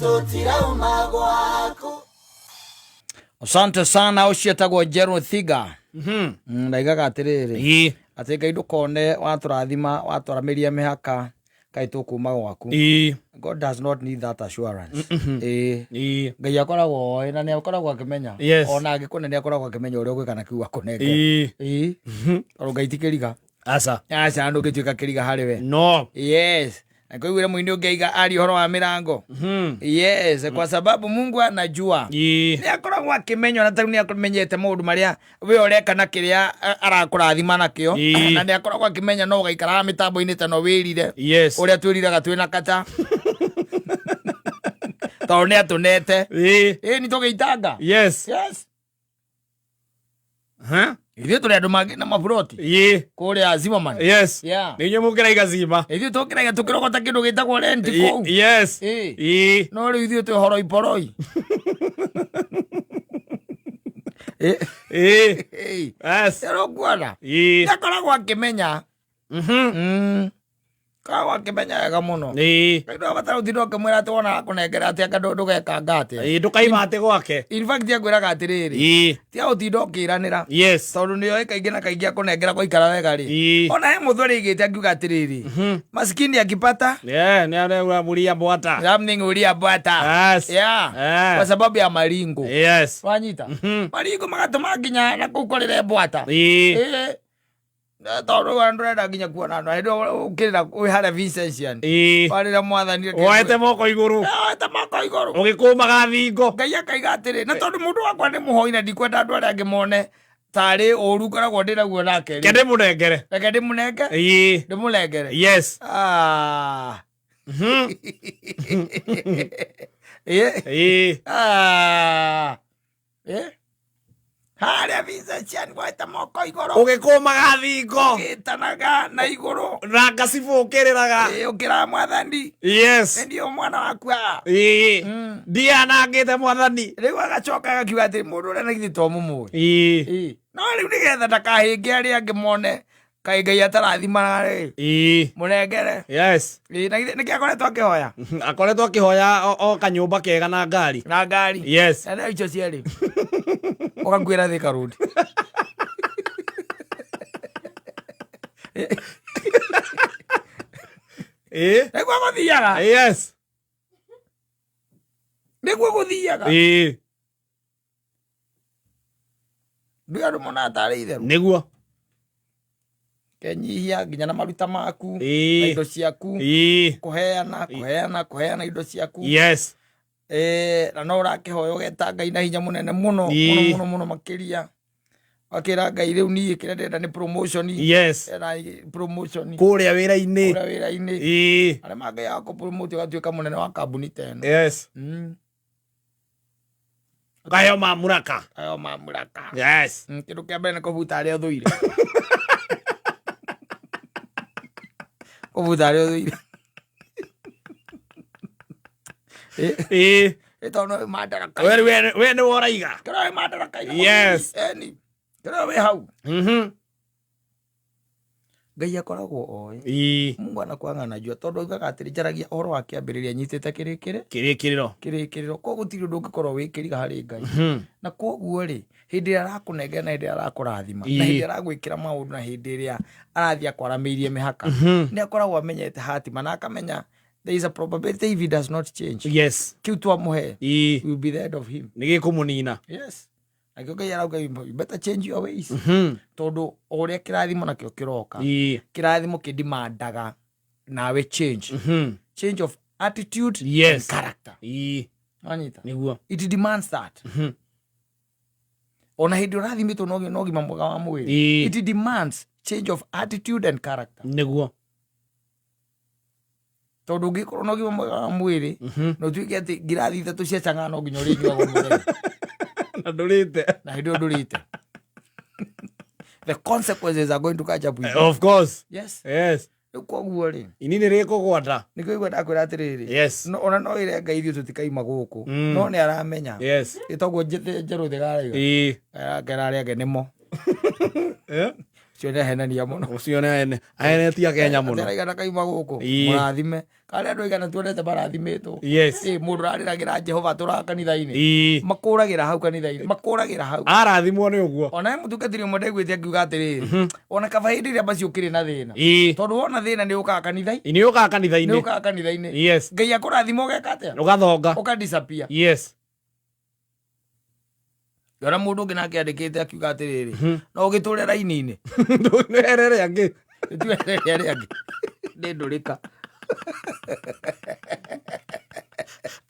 Tũtirauma gwaku. Asante sana ũcio etagwo Jerũ Thiga. Ndaigaga atĩrĩrĩ atĩ Ngai ndũkone watũrathima watwaramĩria mĩhaka kaĩ tũkuma gwaku. God does not need that assurance. Ĩĩ. Ngai akoragwo oĩ na nĩ akoragwo akĩmenya. Ona angĩkũne nĩ akoragwo akĩmenya ũrĩa ũgwĩka na kiu akũnengera. Ĩĩ. Tondũ Ngai ti kĩriga. Aca. Aca ndũngĩtuĩka kĩriga harĩ we. No. Yes. Na kwa mũini ũngĩ aiga aria ũhoro wa mĩrango. Yes, kwa sababu Mungu anajua. Nĩ akoragwo akĩmenya ona tarĩu nĩ amenyete maũndũ marĩa we ũreka na kĩrĩa arakũrathima nakĩo. Na nĩ akoragwo akĩmenya no ũgaikaraga mĩtambo-inĩ ta no wĩrire. Ũrĩa twĩriraga twĩna kata. Tondũ nĩ atũnete. Ĩĩ nĩ tũgĩitanga. Yes. Yes. Huh? Ithuĩ tũrĩ andũ mangĩ na maburoti kũrĩa Zimmerman. Yes. Yeah. Nĩ inyuĩ mũkĩraiga cima. Ithuĩ tũkĩraiga tũkĩrogota kĩndũ gĩtagwo rent kũu. Yes. Ĩĩ. Ĩĩ. No rĩu ithuĩ twĩ horoi poroi. Ĩĩ. Ĩĩ. Ĩĩ. Yes. Ũkuona? Ĩĩ. Nĩ akoragwo akĩmenya. Koragwo akĩmenya wega mũno. Ĩĩ. Ndũrabatara gũtinda ũkĩmwĩra atĩ wona akũnengera atĩ anga ndũgekanga atĩa. Ĩĩ, ndũkaima atĩ gwake. In fact akwĩraga atĩrĩrĩ. Tiga gũtinda ũkĩranĩra. Tondũ nĩ oĩ kaingĩ na kaingĩ akũnengera gwaikara wega rĩ. Ona he mũthuri aigĩte akiuga atĩrĩrĩ. Maskini akipata. Yeah, nĩ arauria mbwata. Something uria mbwata. Yes. Yeah. Kwa sababu ya maringo. Yes. Wanyita. Maringo magatũma nginya na kũu kũrĩre mbwata. Ĩĩ. Ĩĩ. Na tondũ wa ndũrenda nginya kuona andũ hĩndĩ ĩyo ũkĩrĩra wĩ harĩa Vincentian. Warĩra mwathani reke Woete moko igũrũ. Woete moko igũrũ. Ũgĩkũmaga thingo. Ngai akaiga atĩrĩ, na tondũ mũndũ wakwa nĩ mũhoi na ndikwenda andũ arĩa angĩ mone tarĩ ũru ngoragwo ndĩ naguo nake. Reke ndĩmũnengere. Reke ndĩmũnenge. Ndĩmũnengere. Yes. Ah. Ĩĩ. Ĩĩ. Ah. Eh? Harĩa Vincentian woete moko igũrũ. Ũgĩkũmaga thingo. Ũgĩtanaga na igũrũ. Na ngacibũ ũkĩrĩraga. Ĩĩ, ũkĩraga mwathani. Yes. Nĩ ndiũ mwana waku haha. Ĩĩ. Ndianangĩte mwathani. Rĩu agacoka agakiuga atĩ mũndũ ũrĩa na githĩ to mũmũĩ. Ĩĩ. Ĩĩ. No rĩu nĩgetha ndakahĩnge arĩa angĩ mone kaĩ Ngai atarathimana rĩ. Ĩĩ. Mũnengere. Yes. Ĩĩ, na githĩ nĩkĩo akoretwo akĩhoya? Akoretwo akĩhoya o kanyũmba kega na ngari. Na ngari. Yes. Na icio cierĩ. Ũgakuĩra Thika Road. Ĩĩ. Nĩguo gũthiaga. Yes. Nĩguo gũthiaga. Ĩĩ. Ndũĩ andũ monaga tarĩ itherũ. Nĩguo. Kenyihia nginya na maruta maku. Ĩĩ. Na indo ciaku. Ĩĩ. Kũheana, kũheana, kũheana indo ciaku. Yes. Na no ũrakĩhoya ũgeta Ngai na hinya mũnene mũno, Ĩĩ. mũno, mũno, mũno makĩria. Ũgakĩra Ngai rĩu niĩ kĩrĩa ndĩrenda nĩ promotion. Yes. Ndĩrenda promotion. Kũrĩa wĩra-inĩ. Kũrĩa wĩra-inĩ. Ĩĩ. Arĩa mangĩ ya kũpromote ũgatuĩka mũnene wa kambuni ta ĩno. Yes. Kaheo mamuraka. Kaheo mamuraka. Yes. Kĩndũ kĩa mbere nĩ kũbuta arĩa ũthũire. Kũbuta arĩa ũthũire. Ĩĩ. Ĩ tondũ no wĩ madaraka. We nĩwe ũraiga. Kĩrĩa wĩ madaraka-inĩ. Yes. Ĩni. Kĩrĩa wĩ hau. Ngai akoragwo oĩ. Ĩĩ. Mungu anakuanga anajua tondũ oigaga atĩrĩ njaragia ũhoro wa kĩambĩrĩria nyitĩte kĩrĩkĩrĩ. Kĩrĩkĩrĩro. Kĩrĩkĩrĩro. Koguo gũtirĩ ũndũ ũngĩkorwo wĩ kĩriga harĩ Ngai. Na koguo rĩ, hĩndĩ ĩrĩa arakũnengera na hĩndĩ ĩrĩa arakũrathima, na hĩndĩ ĩrĩa aragwĩkĩra maũndũ na hĩndĩ ĩrĩa arathiĩ akwaramĩirie mĩhaka, nĩ akoragwo amenyete hatima na akamenya there is a probability if he does not change. Yes. Kĩu twamũhe, will be the end of him. Nĩ gĩkũmũnina. Yes. Nakĩo Ngai arauga you better change your ways. Tondũ o ũrĩa kĩrathimo nakĩo kĩroka, kĩrathimo kĩndimandaga nawe change. Change of attitude Yes. and character. Wanyita? Nĩguo. It demands that. Ona hĩndĩ ũrathimĩtwo na ũgima mwega wa mwĩrĩ. It demands change of attitude and character. Nĩguo. Tondũ ũngĩkorwo na ũgima mwega wa mwĩrĩ, na ũtuĩke atĩ ngirathi ithatũ cia chang'aa no nginya ũrĩnyuaga o mũthenya. Na ndũrĩte. Na hĩndĩ ĩyo ndũrĩte. The consequences are going to catch up with you. Of course. Yes. Yes. Rĩu koguo rĩ, Ini nĩ rĩkũgwata. Nĩkĩo igua ndakwĩra atĩrĩrĩ. Yes. No, ona no ĩre Ngai ithuĩ tũtikaima gũkũ. No nĩ aramenya. Yes. Ĩ toguo njerũ thĩ garaiga. Ĩĩ. Kera arĩa angĩ nĩmo. Ũcio nĩ ahenania mũno. Ũcio nĩ ahenetie Kenya mũno. Atĩ araiga ndakaima gũkũ. Ĩĩ. Mũrathime. Karĩa andũ aigana tuonete marathimĩtwo. Yes. Ĩ, mũndũ ũrarĩragĩra Jehova tũraga kanitha-inĩ. Ĩĩ. Makũragĩra hau kanitha-inĩ, makũragĩra hau. Arathimwo nĩ ũguo. Ona he mũtungatĩri ũmwe ndaiguĩte akiuga atĩrĩrĩ, ona kaba hĩndĩ ĩrĩa macio ũkĩrĩ na thĩna. Ĩĩ. Tondũ wona thĩna nĩ ũkaga kanitha-inĩ. Nĩ ũkaga kanitha-inĩ. Nĩ ũkaga kanitha-inĩ. Yes. Ngai akũrathima ũgeka atĩa? Ũgathonga. Ũka disappear. Yes. Ngĩona mũndũ ũngĩ nake andĩkĩte akiuga atĩrĩrĩ, no ũgĩtũre raini-inĩ. Ndũherere angĩ. Tweherere arĩa angĩ. Nĩ ndũrĩka.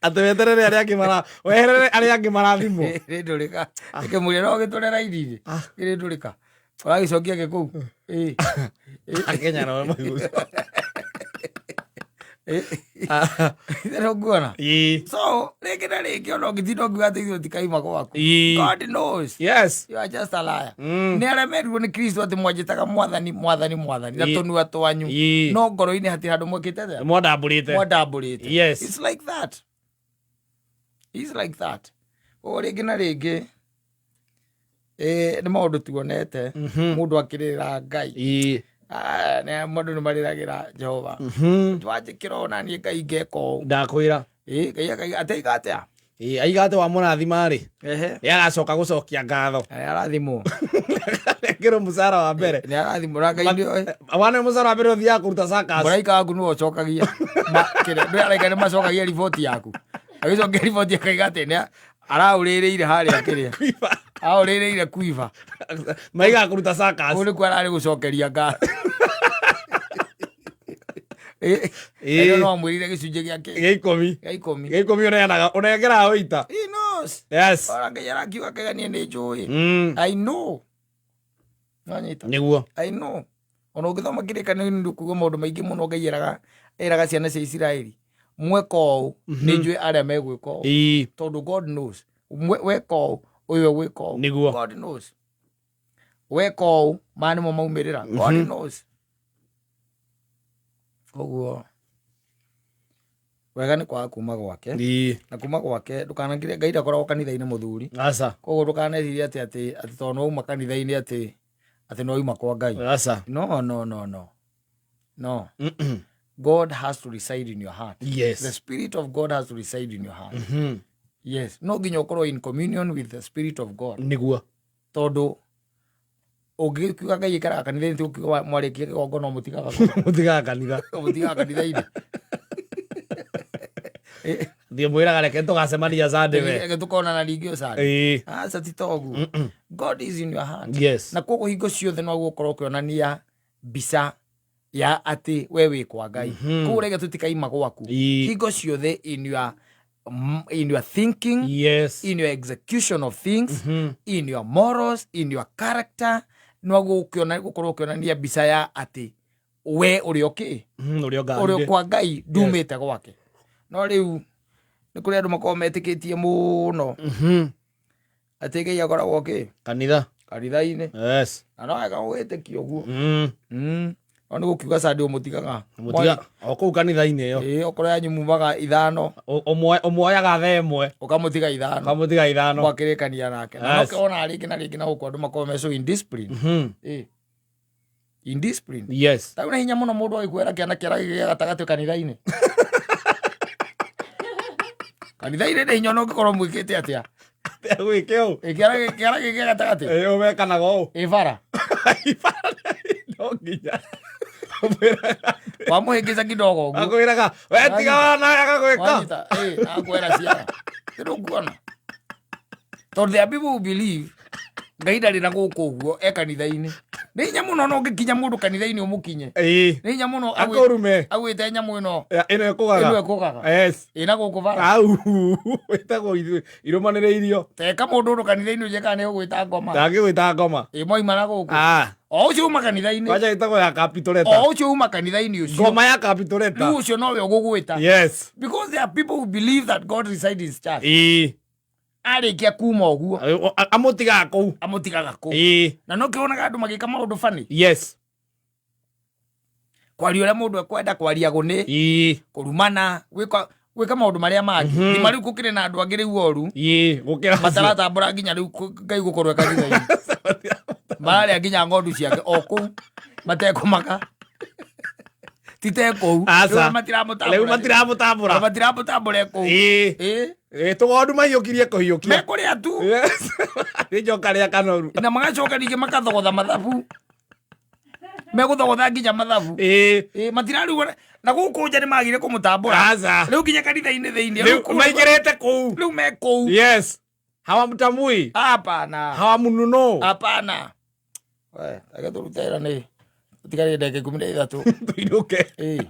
Atĩ weterere arĩa angĩ mara weherere arĩa angĩ marathimwo. Nĩ ndũrĩka. Ĩkĩmũria no ũgĩtũre raini-inĩ. Nĩ ndũrĩka. Ũragĩcokia gĩ kũu. Ĩ. Akenya nao maiguaga. Nĩ nguona. Ĩĩ. So, rĩngĩ na rĩngĩ ona ũngĩtinda ũngiuga atĩ ithuĩ tikaima gwaku. Ĩĩ. God knows. Yes. You are just a liar. Mm. Nĩ arĩa merirwo nĩ Kristo atĩ mwanjĩtaga mwathani mwathani mwathani na Ĩĩ. tũnua twanyu. Ĩĩ. No ngoro-inĩ hatirĩ handũ mwĩkĩte atĩa? Mwandambũrĩte. Mwandambũrĩte. Yes. It's like that. It's like that. O rĩngĩ na rĩngĩ nĩ maũndũ tuonete mũndũ akĩrĩra Ngai. Ĩĩ. Ah, nĩ mũndũ nĩ marĩragĩra Jehova. Twanjĩkĩra ona niĩ Ngai ngeka ũũ. Ndakwĩra. Ĩ, Ngai akaiga ateiga atĩa? Ĩĩ, aiga atĩ wamũrathima rĩ, Ehe. nĩ agacoka gũcokia ngatho. Nĩ arathimwo. Nengero mũcara wa mbere. Nĩ arathimwo na Ngai nĩ Wane mũcara wa mbere ũthiaga kũruta circus. Mũraika waku nĩwe ũcokagia. Kĩrĩa, ndũĩ araika nĩ macokagia riboti yaku. Agĩcokia riboti akaiga atĩ nĩ araũrĩrĩire harĩa kĩrĩa. Kuiba. Aũrĩrĩire kuiba. Maigaga kũruta circus. Kũu nĩkuo ararĩ gũcokeria ngatho. Ĩ, Ĩ. ĩno no amwĩrire gĩcunjĩ gĩa kĩ? Gĩa ikũmi. Gĩa ikũmi. Gĩa ikũmi ũneanaga, ũnengeraga ũita. He knows. Yes. Ora Ngai arakiuga akaiga niĩ nĩ njũĩ. Mm. I know. Nĩwanyita? Nĩguo. I know. Ona ũngĩthoma kĩrĩkanĩro-inĩ ndũkuga maũndũ maingĩ mũno Ngai eraga eraga ciana cia Isiraeli mweka ũũ nĩ njũĩ arĩa megwĩka ũũ Ĩĩ. tondũ God knows weka ũũ ũyũ egwĩka ũũ Nĩguo. God knows weka ũũ maya nĩmo maumĩrĩra God knows koguo wega nĩ kwaga kuma gwake Ĩĩ. na kuma gwake ndũkanakire Ngai ndakoragwo kanitha-inĩ mũthuri Aca. koguo ndũkanecirie atĩ atĩ atĩ tondũ nĩwauma kanitha-inĩ atĩ atĩ nĩwauma kwa Ngai. Aca. No, no, no, no. No. Mm-mm. God has to reside in your heart. Yes. The Spirit of God has to reside in your heart. Mhm. Yes. No nginya ũkorwo in communion with the Spirit of God. Nĩguo. Tondũ ũngĩkiuga Ngai aikaraga kanitha-inĩ ti ũkiuga mwarĩkia kĩgongona ũmũtigaga kũ? Mũtigaga kanitha. Ũmũtigaga kanitha-inĩ. Thiĩ mwĩraga reke tũgacemania Sunday we. Reke tũkonana rĩngĩ o Sunday. Ĩĩ. Aca ti ta ũguo. God is in your heart. Yes. Na koguo hingo ciothe no gũkorwo ũkĩonania mbica ya atĩ we wĩ kwa Ngai. Koguo reke tũtikaima gwaku. Ĩĩ. Hingo ciothe in your in your thinking, Yes. in your execution of things, in your morals, in your character, no gũkorwo ũkĩonania mbica ya atĩ we ũrĩ okĩ Ũrĩa ũrĩ ũngarire. kwa Ngai ndumĩte gwake. No rĩu nĩ kũrĩ andũ makoragwo metĩkĩtie mũno atĩ Ngai akoragwo kĩ Kanitha. kanitha-inĩ Yes. na no wega gwĩtĩkia ũguo. Mm. No nĩ gũkiuga Sunday ũmũtigaga. Mũtiga o kũu kanitha-inĩ ĩyo. Ĩĩ okorwo yanyu mumaga ithano Ũmuoyaga thaa ĩmwe. ũkamũtiga ithano Ũkamũtiga ithano. mwakĩrĩkania nake. Na Yes. no kĩona rĩngĩ na rĩngĩ na gũkũ andũ makoragwo me so indisciplined. Ĩĩ. Indisciplined. Yes. Ta na hinya mũno mũndũ agĩkwĩra kĩana kĩara gĩa gatagatĩ kanitha-inĩ. Kanitha-inĩ nĩ hinya ona ũngĩkorwo mwĩkĩte atĩa. Gwĩke ũũ. Ĩ kĩara gĩa gatagatĩ. Ĩĩ ũmekanaga ũũ. Ĩ bara. No nginya. Ũmwĩraga. Wamũhĩngĩca kidogo ũguo. Akwĩraga we tiga wana agagwĩka. Wanyita, ĩ, na akwĩra ciara. Ndũkuona. Tondũ there are people who believe Ngai ndarĩ na gũkũ ũguo e kanitha-inĩ. Nĩ hinya mũno no ũngĩkinya mũndũ kanitha-inĩ ũmũkinye. Ĩĩ. Nĩ hinya mũno Akũrume. agwĩte nyamũ ĩno Ĩno ĩkũgaga. ĩno ĩkũgaga. Yes. Ĩna gũkũ bara. Au. Ĩtagwo irũmanĩrĩirio. Teka mũndũ ũndũ kanitha-inĩ ũnjĩe kana nĩ ũgwĩta ngoma. Ndangĩgwĩta ngoma. Ĩ mwaima na gũkũ. Ah. O ũcio uma kanitha-inĩ. Kwanja ĩtagwo ya kapitoleta. O ũcio uma kanitha-inĩ ũcio. Ngoma ya kapitoleta. Rĩu ũcio nowe ũgũgwĩta. Yes. Because there are people who believe that God resides in church. Ĩĩ. Arĩkia kuma ũguo Amũtigaga kũu. amũtigaga kũu. Ĩĩ. Na no kĩonaga andũ magĩka maũndũ funny. Yes. Kwaria ũrĩa mũndũ ekwenda kwaria gũnĩ Ĩĩ. kũrumana gwĩka gwĩka maũndũ marĩa mangĩ. Thima rĩu gũkĩrĩ na andũ angĩ rĩu oru Ĩĩ. Gũkĩra acio. mataratambũra nginya rĩu Ngai gũkorwo e kanitha-inĩ. Mararĩa nginya ng'ondu ciake o kũu matekũmaka. Tite kũu. Aca. Rĩu matiramũtambũra. Rĩu matiramũtambũra. Matiramũtambũra e kũu. Ĩĩ. Ĩĩ. Ĩĩ, tũgondu mahiũkirie kũhiũkia. Mekũrĩa tu. Yes. Nĩ njoka rĩa kanoru. Na magacoka ningĩ makathogotha mathabu. Megũthogotha nginya mathabu. Ĩĩ. Ĩĩ, matirarigwo na gũkũ nja nĩ magire kũmũtambũra. Aca. Rĩu nginya kanitha-inĩ thĩinĩ. Rĩu maingĩrĩte kũu. Rĩu me kũu. Yes. Hawamtambui. Hapana. Hawamununo. Hapana. We, reke tũrute wĩra nĩ tũtigarĩte ndagĩka 13. Tũinũke. Ĩĩ.